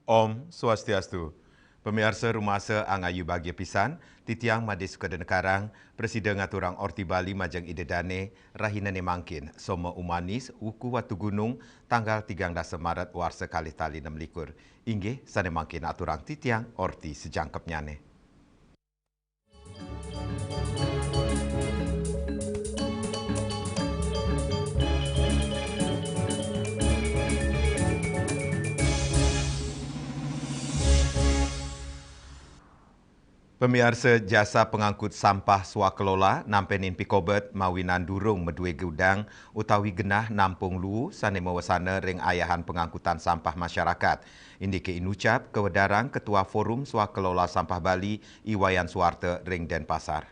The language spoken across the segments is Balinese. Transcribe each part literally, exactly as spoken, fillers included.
Om Swastiastu. Pamiarsa rumasa angayu bagia pisan, titiang Madé Sukadenekarang, prasida ngaturang Orti Bali majeng Ida Dané, rahinané mangkin, Soma Umanis, wuku Watugunung, tanggal tigang dasa Maret warsa kalih tali nem likur. Inggih, sané mangkin aturang titiang Orti sajangkepnyané. Pamiarsa, jasa pangangkut sampah swakelola nampenin pikobet mawinan durung madué gudang utawi genah nampung luu sané mawesana ring ayahan pangangkutan sampah masyarakat. Indiké inucap kawedarang Ketua Forum Swakelola Sampah Bali, I Wayan Suwarta ring Denpasar.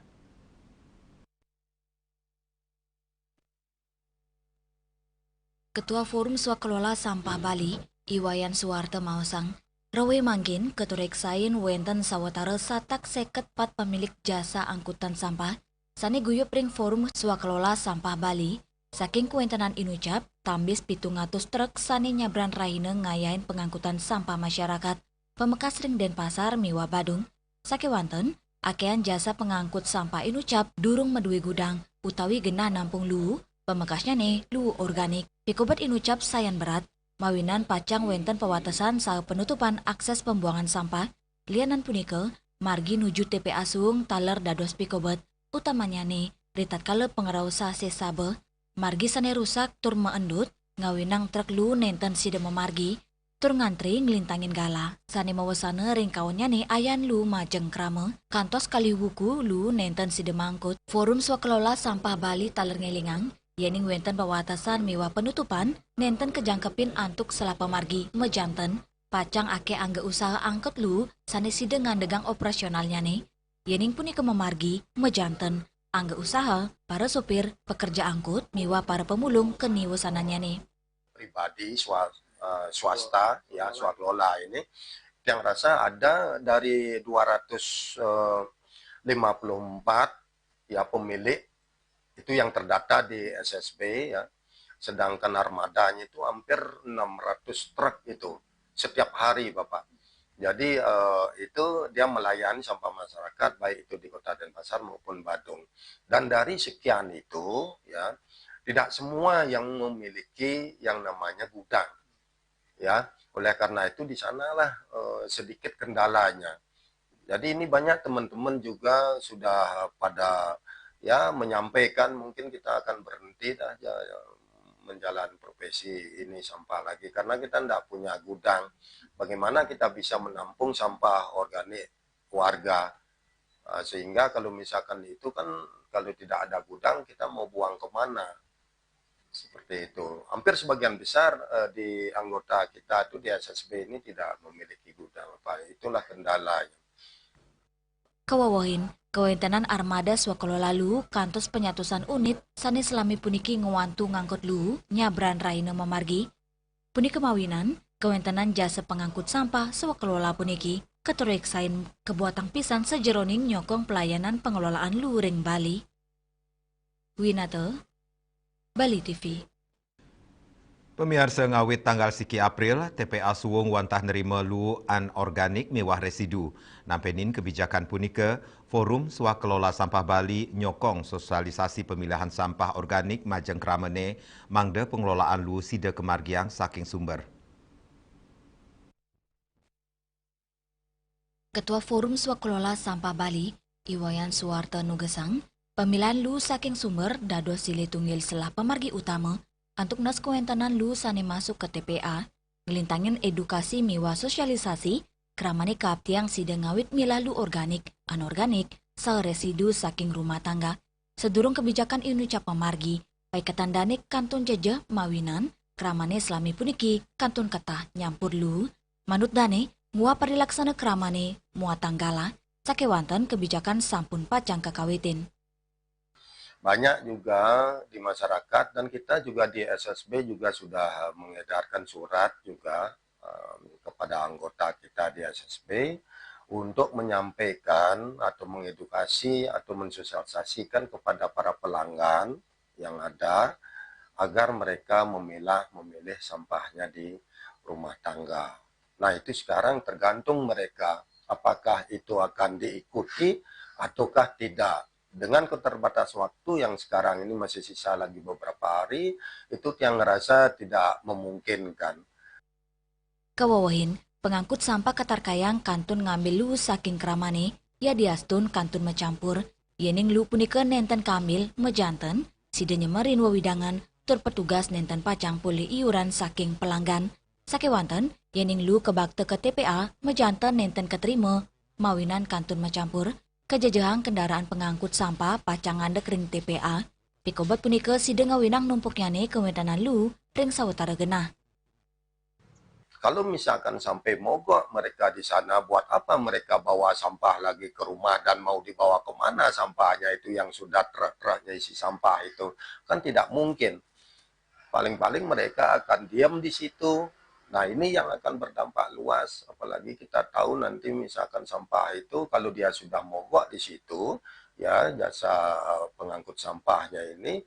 Ketua Forum Swakelola Sampah Bali, I Wayan Suwarta maosang, rewe mangkin katureksain wénten sawatara satak séket pat pamilik jasa angkutan sampah sané guyub ring Forum Swakelola Sampah Bali, saking kawéntenan inucap, tambis pitung atus trek sané nyabran rahina ngayahin pangangkutan sampah masyarakat, pamekas ring Denpasar miwah Badung, sakéwanten, akéhan jasa pangangkut sampah inucap durung madué gudang utawi genah nampung luu, pamekasnyané luu organik. Pikobet inucap sayan berat, mawinan pacang wénten pawatesan saha penutupan akses pembuangan sampah, lianan punika, margi nuju T P A suung taler dados pikobet, utamanyané, ritatkala pangrauh sasih saba, margi sané rusak tur maendut, ngawinang trek luu nénten sida mamargi, tur ngantri nglintangin galah, sané mawesana ring kaonnyané ayahan luu majeng krama, kantos kalih wuku luu nénten sida mangkut. Forum Swakelola Sampah Bali taler ngélingang, yéning wénten pawatesan miwah penutupan, nénten kajangkepin antuk selapa margi, majanten, pacang akéh angga usaha angkut luu sané sida ngandegang operasionalnyané, yéning punika mamargi, majanten, angga usaha, para sopir, pekerja angkut, miwah para pemulung kaniwasanannyané. Pribadi swa-, eh, swasta, ya, swakelola ini, yang rasa ada dari dua ratus lima puluh empat, ya, pemilik itu yang terdata di S S B, ya. Sedangkan armadanya itu hampir enam ratus truk itu setiap hari, Bapak. Jadi, eh, itu dia melayani sampah masyarakat, baik itu di Kota Denpasar maupun Badung. Dan dari sekian itu, ya, tidak semua yang memiliki yang namanya gudang. Ya, oleh karena itu di sanalah, eh, sedikit kendalanya. Jadi ini banyak teman-teman juga sudah pada, ya, menyampaikan, mungkin kita akan berhenti dah, ya, ya, menjalani profesi ini sampah lagi karena kita ndak punya gudang. Bagaimana kita bisa menampung sampah organik warga? Eh, sehingga kalau misalkan itu kan, kalau tidak ada gudang, kita mau buang kemana? Seperti itu. Hampir sebagian besar, eh, di anggota kita itu di S S B ini tidak memiliki gudang apa. Itulah kendalanya. Kawewehin, kawéntenan armada swakelola luu kantos panyatusan unit sané salami puniki ngwantu ngangkut luu nyabran rahina mamargi. Punika mawinan, kawéntenan jasa pangangkut sampah swakelola puniki katureksain kabuatang pisan sajeroning nyokong pelayanan pengelolaan luu ring Bali. Winata, Bali T V. Pamiarsa, ngawit tanggal siki April, T P A suung wantah nrima luu anorganik miwah residu. Nampenin kebijakan punika, Forum Swakelola Sampah Bali nyokong sosialisasi pamilahan sampah organik majeng kramané, mangda pengelolaan luu sida kamargiang saking sumber. Ketua Forum Swakelola Sampah Bali, I Wayan Suwarta nugesang, pamilahan luu saking sumber dados silih tunggil selah pamargi utama antuk nunas kawéntenan luu sané masuk ka T P A, nglintangin edukasi miwah sosialisasi, kramané kaaptiang sida ngawit milah luu organik, anorganik, saha residu saking rumah tangga. Sadurung kebijakan inucap pamargi, paiketan dané kantun jejeh mawinan kramané salami puniki kantun ketah nyampur luu. Manut dané, nguap parilaksana kramané muatang galah, sakéwanten kebijakan sampun pacang kakawitin. Banyak juga di masyarakat dan kita juga di S S B juga sudah mengedarkan surat juga, em, kepada anggota kita di S S B untuk menyampaikan atau mengedukasi atau mensosialisasikan kepada para pelanggan yang ada agar mereka memilah, memilih sampahnya di rumah tangga. Nah, itu sekarang tergantung mereka apakah itu akan diikuti ataukah tidak. Dengan keterbatas waktu yang sekarang ini masih sisa lagi beberapa hari, itu yang ngerasa tidak memungkinkan. Kawewehin, pengangkut sampah katarkayang kantun ngambil luu saking kramane, yadiastun kantun macampur. Yening luu punika nenten kambil, majanten, sida nyemerin wewidangan, tur petugas nenten pacang polih iuran saking pelanggan. Sakewanten, yening luu kabakta ka T P A, majanten nenten katrima, mawinan kantun macampur, kajejehang kendaraan pengangkut sampah pacang ngandeg ring T P A. Pikobet punika sida ngawinang numpuknyane kawentenan luu ring sawatara genah. Kalau misalkan sampai mogok mereka di sana, buat apa mereka bawa sampah lagi ke rumah dan mau dibawa kemana sampahnya itu yang sudah truk-truknya isi sampah itu? Kan tidak mungkin. Paling-paling mereka akan diam di situ. Nah, ini yang akan berdampak luas, apalagi kita tahu nanti misalkan sampah itu kalau dia sudah mogok di situ, ya, jasa pengangkut sampahnya ini,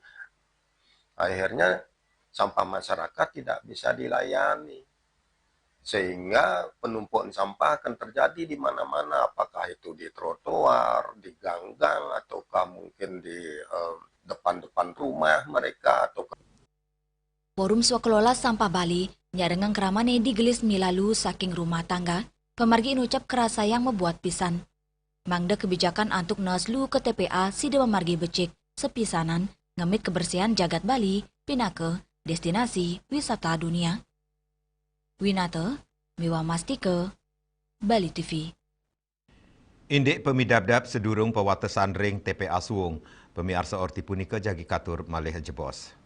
akhirnya sampah masyarakat tidak bisa dilayani. Sehingga penumpukan sampah akan terjadi di mana-mana, apakah itu di trotoar, di gang-gang, ataukah mungkin di eh, depan-depan rumah mereka, atau Forum Swakelola Sampah Bali nyarengeng kramane digelis milalu saking rumah tangga, pamargi inucap karasayang mabuat pisan. Mangda kebijakan antuk naas luu ka T P A sida pamargi becik, sapisanan, ngemit kebersihan jagat Bali, pinaka destinasi wisata dunia. Winata, miwah Mastika, Bali T V. Indik pamidabdab sadurung pawatesan ring T P A Suwung, pamiarsa orti punika jagi katur malih jebos.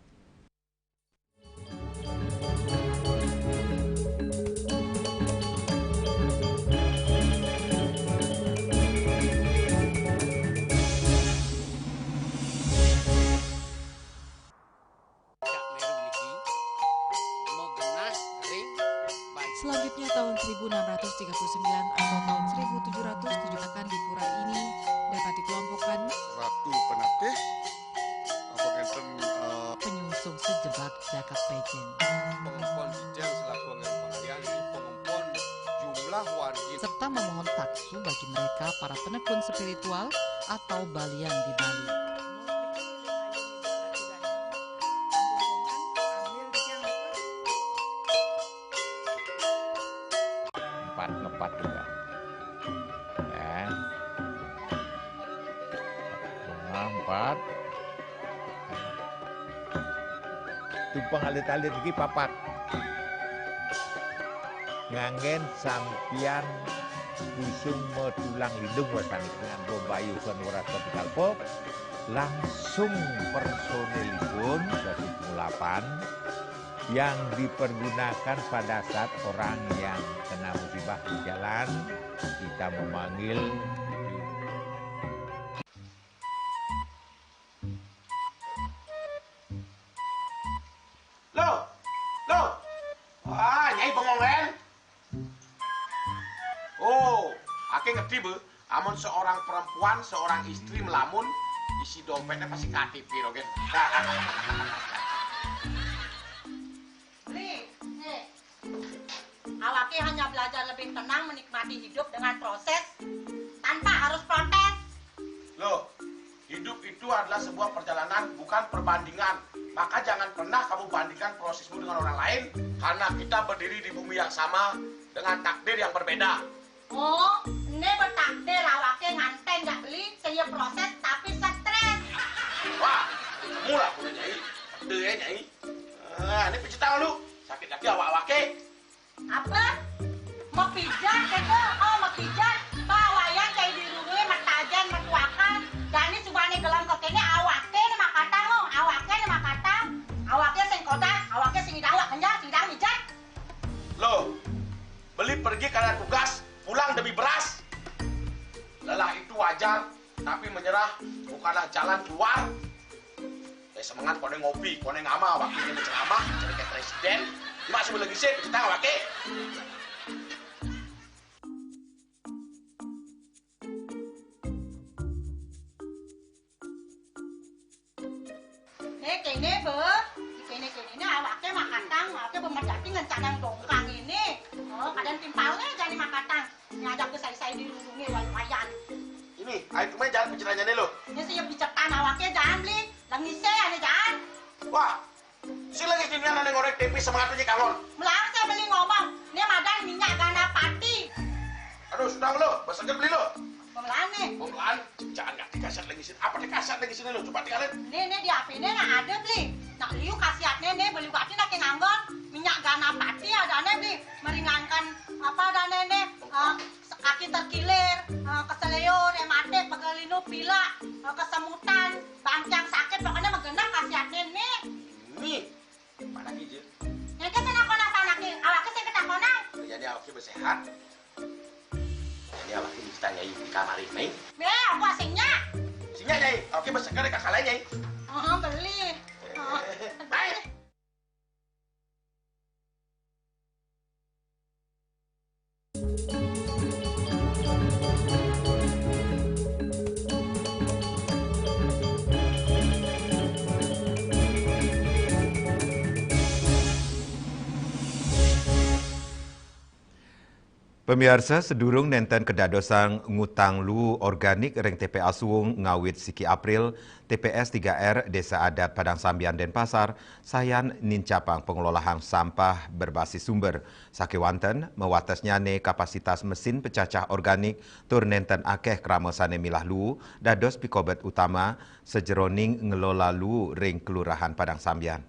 Selanjutnya tahun seribu enam ratus tiga puluh sembilan atau tahun seribu tujuh ratus tujuh akan di pura ini dapat dikelompokkan Ratu Penatih, apa ngenten uh, penyungsung sejebak jagat pejeng. Pengempon Ijang selaku anggota pengalian di pengempon jumlah wargi serta memohon taksu bagi mereka para penekun spiritual atau balian di Bali. Empat ngepat juga. Ya. Bunga empat. Tumpeng alit-alit iki papat. Nganggen sampian busung metulang lindung wasaning dengan bombayu kan waras kapital pop. Langsung personilipun dari pengulapan yang dipergunakan pada saat orang yang kena musibah di jalan, kita memanggil. Loh, loh, wah, Nyai bengong kan? Oh, ake ngerti be. Amun seorang perempuan, seorang istri melamun, isi dompetnya pasti K T P rogen. Beli, eh, awake hanya belajar lebih tenang menikmati hidup dengan proses tanpa harus protes. Loh, hidup itu adalah sebuah perjalanan, bukan perbandingan. Maka jangan pernah kamu bandingkan prosesmu dengan orang lain, karena kita berdiri di bumi yang sama dengan takdir yang berbeda. Oh, ini bertakdir awake nganten jak beli, saya proses tapi stres. Wah, mula aku nyai, deh nyai. Ah, ini pijit tangan lu, sakit kaki awak-awake. Apa? Mapijat keko, oh mapijat. Bawayan cai dirunge matajen matuakan. Dani subane gelang kok kene awake ne makatang, oh awake ne makatang. Awake sing kodak, awake sing idang wak kenjang, sing idang mijat. Loh, beli pergi karena tugas, pulang demi beras. Lelah itu wajar, tapi menyerah bukanlah jalan keluar. Eh, semangat kone ngopi, kone ngama, wakilnya menceramah, jadi kayak presiden. Cuma sebelum lagi sih, kita nggak pakai. Nih, kene be, kene kene ini awake makatang, awake bemedati ngencang dongkang ini. Oh, kadang timpalnya jani makatang. Ngajak ke saya-saya di rumah wayan. Ini, ayo kemana jalan pencetannya nih lo? Ini sih ya bicetan awaknya jangan beli. Lengise ane jangan. Wah, si lagi sini ane ngorek tempe sama katanya kalon. Melarang saya beli ngomong. Ini madan minyak gana pati. Aduh, sudah lo, besok beli lo. Pemelane. Pemelan, jangan ngerti kasat lagi sini. Apa deh kasat lagi sini lo? Coba tinggalin. Nih, nih di H P ini nggak ada beli. Nak liu khasiatnya nih beli bati nak nganggon. Minyak gana pati ada nih beli. Meringankan apa ada nih, nih, eh, kaki terkilir, eh, keseleo, rematik, pegelinu, pilek, eh, kesemutan, bangkiang sakit, pokoknya menggenap khasiatnya nih. Nih, mana gitu? Yang ke sana kona sana ki, awaknya saya ketakonan. Jadi awaknya bersehat. Jadi awaknya ditanyai di kamar ini. Nih, aku asingnya. Sini nyai, awaknya bersehat kakak lain nyai. Oh, beli. Oh. Baik. Pamiarsa, sedurung nenten kadadosang ngutang luu organik ring T P A Suwung ngawit siki April, T P S tiga R Desa Adat Padang Sambian Denpasar sayan nincapang pangelolaan sampah berbasis sumber. Sakewanten, mawatesnyane kapasitas mesin pecacah organik tur nenten akeh krama sane milah luu dados pikobet utama sajeroning ngelola luu ring Kelurahan Padang Sambian.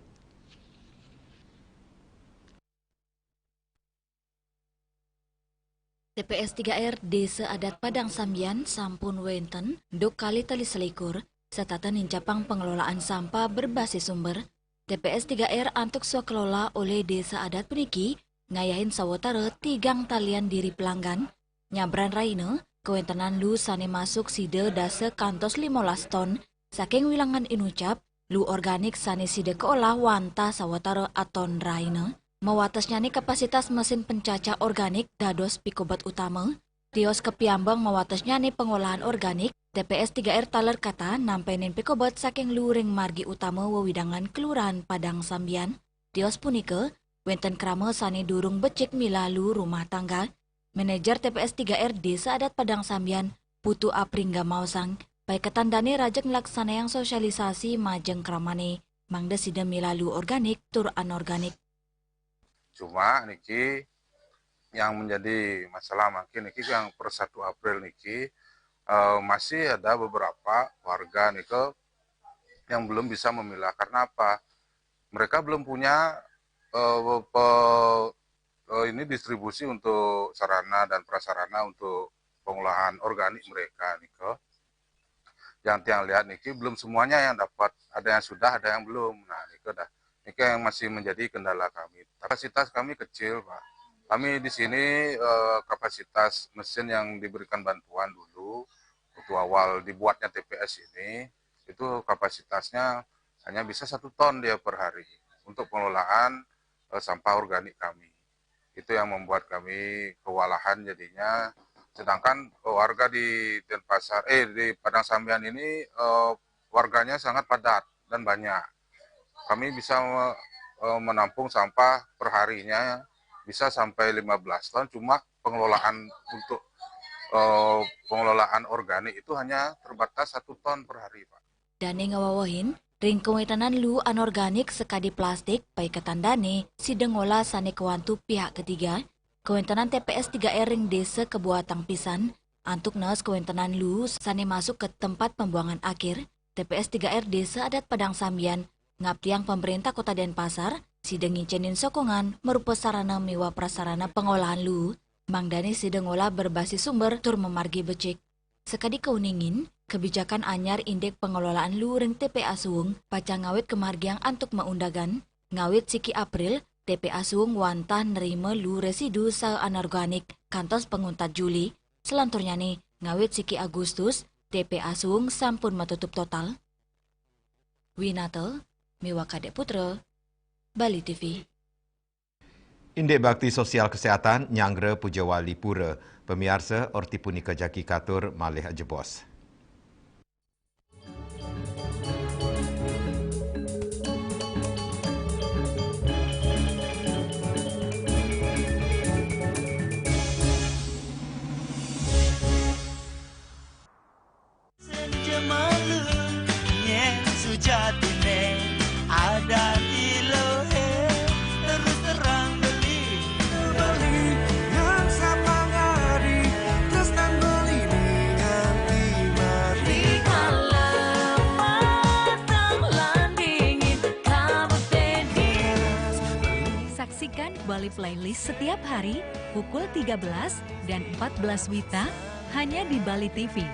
T P S tiga R Desa Adat Padang Sambian sampun wenten duk kalih tali selikur, setata nincapang pengelolaan sampah berbasis sumber. T P S tiga R antuk swakelola olih Desa Adat puniki ngayahin sawatara tigang talian diri pelanggan. Nyabran rahina, kawentenan luu sane masuk sida dasa kantos limolas ton, saking wilangan inucap, luu organik sane sida kaolah wantah sawatara aton rahina. Mawatesnyane kapasitas mesin pencacah organik dados pikobet utama, tios kapiambang mawatesnyane pangolahan organik, T P S tiga R taler kathah nampenin pikobet saking luu ring margi utama wewidangan Kelurahan Padang Sambian. Tios punika, wenten krama sane durung becik milah luu rumah tangga. Manajer T P S tiga R Desa Adat Padang Sambian, Putu Apri ngamaosang, paiketan dane raris nglaksanayang sosialisasi majeng kramane, mangda sida milah luu organik tur anorganik. Cuma niki yang menjadi masalah mungkin niki yang per satu April niki, eh, masih ada beberapa warga nika yang belum bisa memilah. Karena apa? Mereka belum punya, eh, pe-, eh, ini distribusi untuk sarana dan prasarana untuk pengolahan organik mereka nika. Yang tiang lihat niki belum semuanya yang dapat, ada yang sudah, ada yang belum. Nah, nika dah. Nika yang masih menjadi kendala kami. Kapasitas kami kecil, Pak. Kami di sini, eh, kapasitas mesin yang diberikan bantuan dulu waktu awal dibuatnya T P S ini, itu kapasitasnya hanya bisa satu ton dia per hari untuk pengelolaan, eh, sampah organik kami. Itu yang membuat kami kewalahan jadinya. Sedangkan, eh, warga di Denpasar, eh, di Padang Sambian ini, eh, warganya sangat padat dan banyak. Kami bisa me-, eh, menampung sampah perharinya bisa sampai lima belas ton, cuma pengelolaan untuk, eh, pengelolaan organik itu hanya terbatas satu ton per hari, Pak. Dane ngawewehin, ring kawentenan luu anorganik sakadi plastik, paiketan dane sida ngolah sane kawantu pihak ketiga. Kawentenan T P S tiga R ring desa kabuatang pisan, antuk naas kawentenan luu sane masuk ka tempat pembuangan akhir. T P S tiga R Desa Adat Padang Sambian ngaptiang Pemerintah Kota Denpasar, sida ngincenin sokongan marupa sarana miwah prasarana pangolahan luu, mangdane sida ngolah berbasis sumber tur mamargi becik. Sakadi kauningin, kebijakan anyar indik pengelolaan luu ring T P A Suwung pacang ngawit kamargiang antuk maundagan. Ngawit siki April, T P A Suwung wantah nerima luu residu saha anorganik kantos panguntat Juli. Salanturnyane, ngawit siki Agustus, T P A Suwung sampun matutup total. Winata miwah Kadek Putra, Bali T V. Indik bakti sosial kesehatan nyanggra puja wali pura. Pamiarsa, orti punika jagi katur malih ajebos. Bali Playlist setiap hari pukul tiga belas dan empat belas WITA hanya di Bali T V.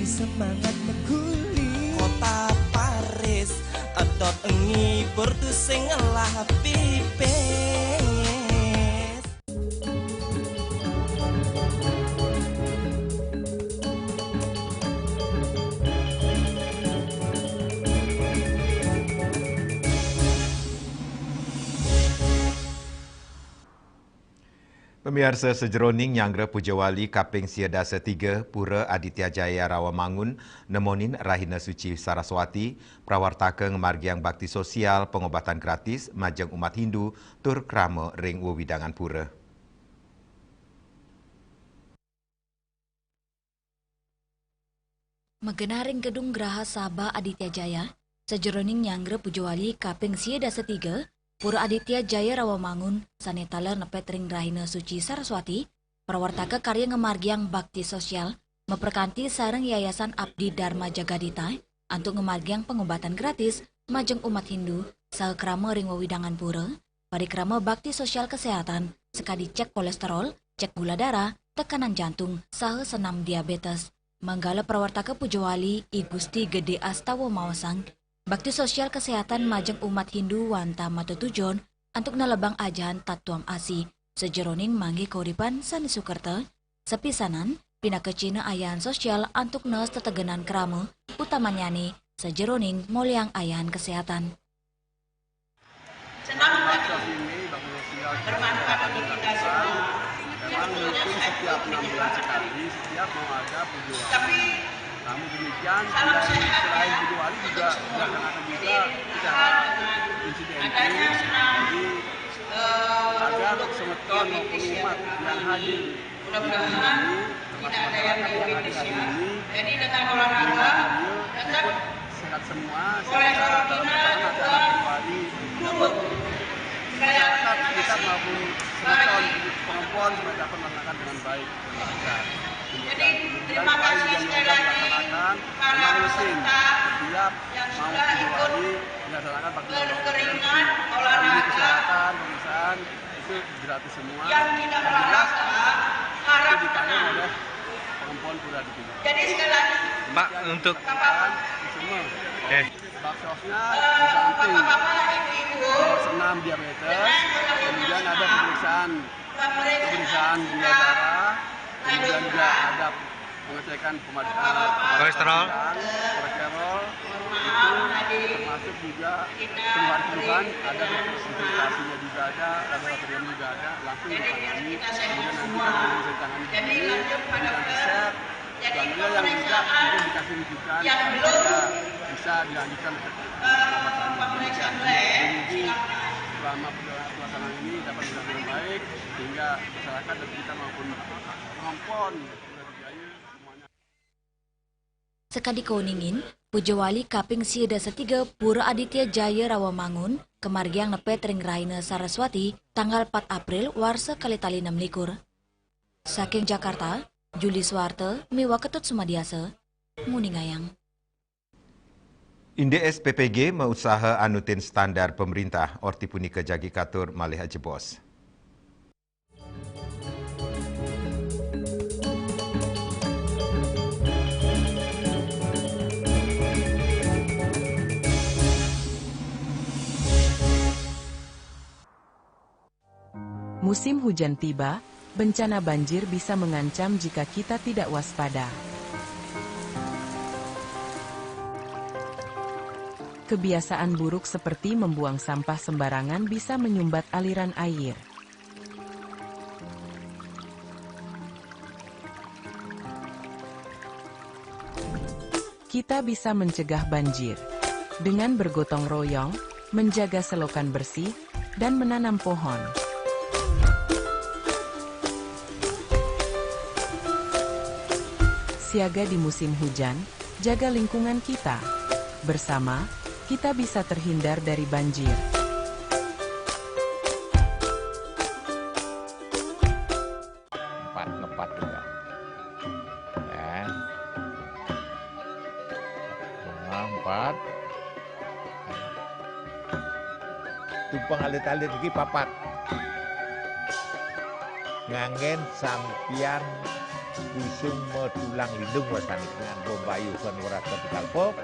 Semangat meguli. Kota Paris, edot ngibur tu sing ngelah pipis. Pamiarsa, sajeroning nyanggra Puja Wali kaping sia dasa tiga Pura Aditya Jaya Rawamangun nemonin Rahina Suci Saraswati, prawartaka ngamargiang bakti sosial pangobatan gratis majeng umat Hindu tur krama ring wewidangan pura. Magenah ring Gedung Graha Sabha Aditya Jaya, sajeroning nyanggra Puja Wali kaping sia dasa tiga, Pura Aditya Jaya Rawamangun, sane taler nepet ring Rahina Suci Saraswati, prawartaka karya ngamargiang bakti sosial, maprekanti sareng Yayasan Abdi Dharma Jagadhita, antuk ngamargiang pangobatan gratis majeng umat Hindu, saha krama ring wewidangan pura, parikrama bakti sosial kesehatan, sakadi cek kolesterol, cek gula darah, tekanan jantung, saha senam diabetes. Manggala prawartaka Puja Wali, I Gusti Gede Astawa maosang, bakti sosial kesehatan majeng umat Hindu wantah matetujon antuk nelebang ajahan tatwam asi, sajeroning manggih kauripan sane sukerta, sapisanan pinaka cihna ayahan sosial antuk naas tetegenan krama, utamannyane sajeroning moliang ayahan kesehatan. Senang sekali. Bermanfaat bagi kita semua. Memang rutin setiap enam bulan sekali, setiap mau ada Puja Wali. Tapi namun demikian, salam sehat selain ya. Puja Wali juga dilaksanakan juga secara insidentil. Jadi, eh, agar semeton maupun umat yang hadir, mudah-mudahan tidak ada yang diminus ya. Jadi dengan olahraga tetap sehat semua, sehat dalam perjalanan acara Puja Wali. Masyarakat kita maupun semeton pengempuan supaya dapat melaksanakan dengan baik. Jadi, terima kasih sekali lagi para peserta yang sudah ikut berkeringat, olahraga, kesehatan, pemeriksaan, itu gratis semua. Yang tidak olahraga, harap tenang. Jadi, sekali lagi, Pak, untuk semua. Eh. Baksosnya, eh, disamping senam diabetes, kemudian ada pemeriksaan, pemeriksaan gula darah, kemudian juga ada pengecekan pemad-, eh, kolesterol, kolesterol, itu termasuk juga keluhan-keluhan, ada konsultasinya juga ada, laboratorium juga ada, langsung ditangani, kemudian nanti kalau bisa ditangani di sini, bisa di-swab, dan yang tidak, mungkin dikasih rujukan supaya bisa dilanjutkan pengobatan. Demikian. Jadi, selama pelaksanaan ini dapat berjalan dengan baik, sehingga masyarakat dan kita maupun penonton, semuanya. Sakadi kauningin, Puja Wali kaping sia dasa tiga Pura Aditya Jaya Rawamangun, kamargiang nepet ring Rahina Saraswati, tanggal pat April, warsa kalih tali nem likur. Saking Jakarta, Juli Suwarta miwah Ketut Sumadiasa, nguningayang. Indik S P P G mausaha anutin standar pamrintah, orti punika jagi katur malih ajebos. Musim hujan tiba, bencana banjir bisa mengancam jika kita tidak waspada. Kebiasaan buruk seperti membuang sampah sembarangan bisa menyumbat aliran air. Kita bisa mencegah banjir dengan bergotong royong, menjaga selokan bersih, dan menanam pohon. Siaga di musim hujan, jaga lingkungan kita. Bersama, kita bisa terhindar dari banjir. Empat, ngepat juga. Ya. Nah, empat. Tumpang alit-alit lagi papat. Nganggen sampian usung metulang lindung wasani dengan bombayu kan waras kapital pop.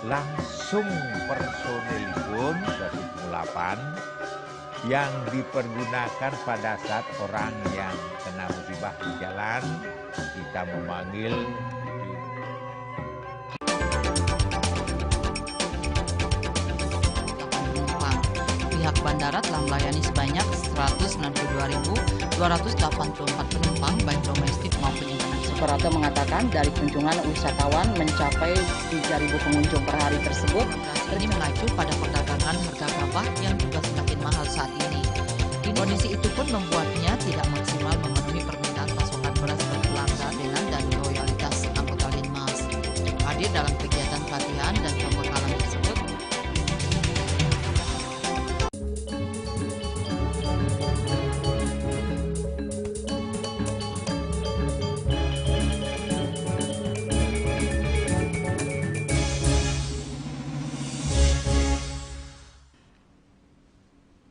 Langsung personilipun satu delapan yang dipergunakan pada saat orang yang kena musibah di jalan, kita memanggil. Penumpang. Pihak bandara telah melayani sebanyak seratus sembilan puluh dua ribu dua ratus delapan puluh empat penumpang, baik domestik maupun internasional. Suprapto mengatakan, dari kunjungan wisatawan mencapai tiga ribu pengunjung per hari tersebut, ini mengacu pada perdagangan harga gabah yang juga semakin mahal saat ini. Kondisi itu pun membuatnya tidak maksimal memenuhi permintaan pasokan beras bagi pelanggan dan loyalitas anggota Linmas. Hadir dalam kegiatan pelatihan dan pembekalan tersebut,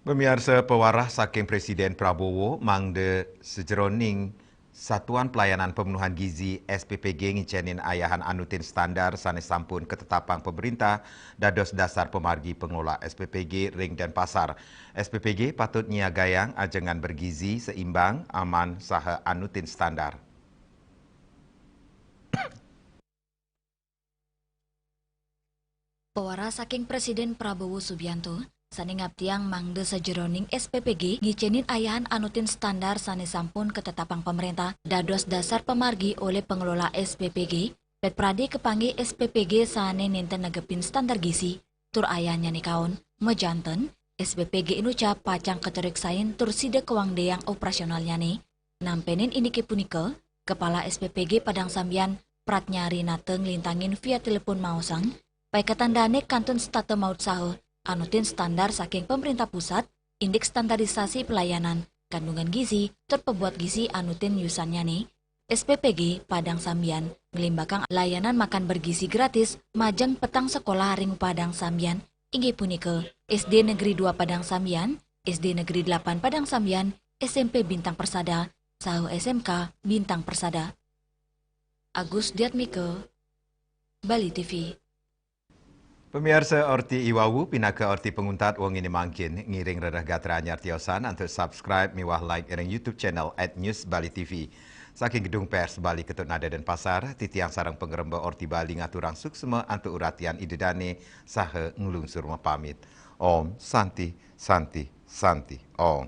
Pemiarsa, pewarah saking Presiden Prabowo mangda sajeroning Satuan Pelayanan Pemenuhan Gizi, S P P G, ngicenin ayahan anutin standar sane sampun katetapang pemerintah dados dasar pamargi pengelola S P P G ring Denpasar. S P P G patut nyiagayang ajengan bergizi, seimbang, aman, saha anutin standar. Pewarah saking Presiden Prabowo Subianto, sane ngaptiang mangda sajeroning S P P G ngicenin ayahan anutin standar sane sampun katetapang pemerintah dados dasar pamargi olih pengelola S P P G, pet prade kapanggih S P P G sane nenten negepin standar gizi, tur ayahannyane kaon, majanten, S P P G inucap pacang katuriksain tur sida kawangdayang operasionalnyane. Nampenin indike punika, Kepala S P P G Padang Sambian, Pratnya Rinata nglintangin via telepon maosang, paiketan dane kantun setata mautsaha anutin standar saking pemerintah pusat, indik standarisasi pelayanan, kandungan gizi, tur pebuat gizi anutin yusannyane. S P P G Padang Sambian nglimbakang layanan makan bergizi gratis majeng petang sekolah ring Padang Sambian, inggih punika S D Negeri dua Padang Sambian, S D Negeri delapan Padang Sambian, S M P Bintang Persada, saha S M K Bintang Persada. Agus Diatmika, Bali T V. Pamiarsa, orti iwau pinaka orti panguntat wengine mangkin. Ngiring rereh gatra anyar tiosan antuk subscribe miwah like ring YouTube channel at News Bali T V. Saking Gedung Pers Bali Ketut Nada Denpasar, titiang sareng pangremba Orti Bali ngaturang suksma antuk uratian Ida Dane saha nglungsur mapamit. Om Santi, Santi, Santi, Om.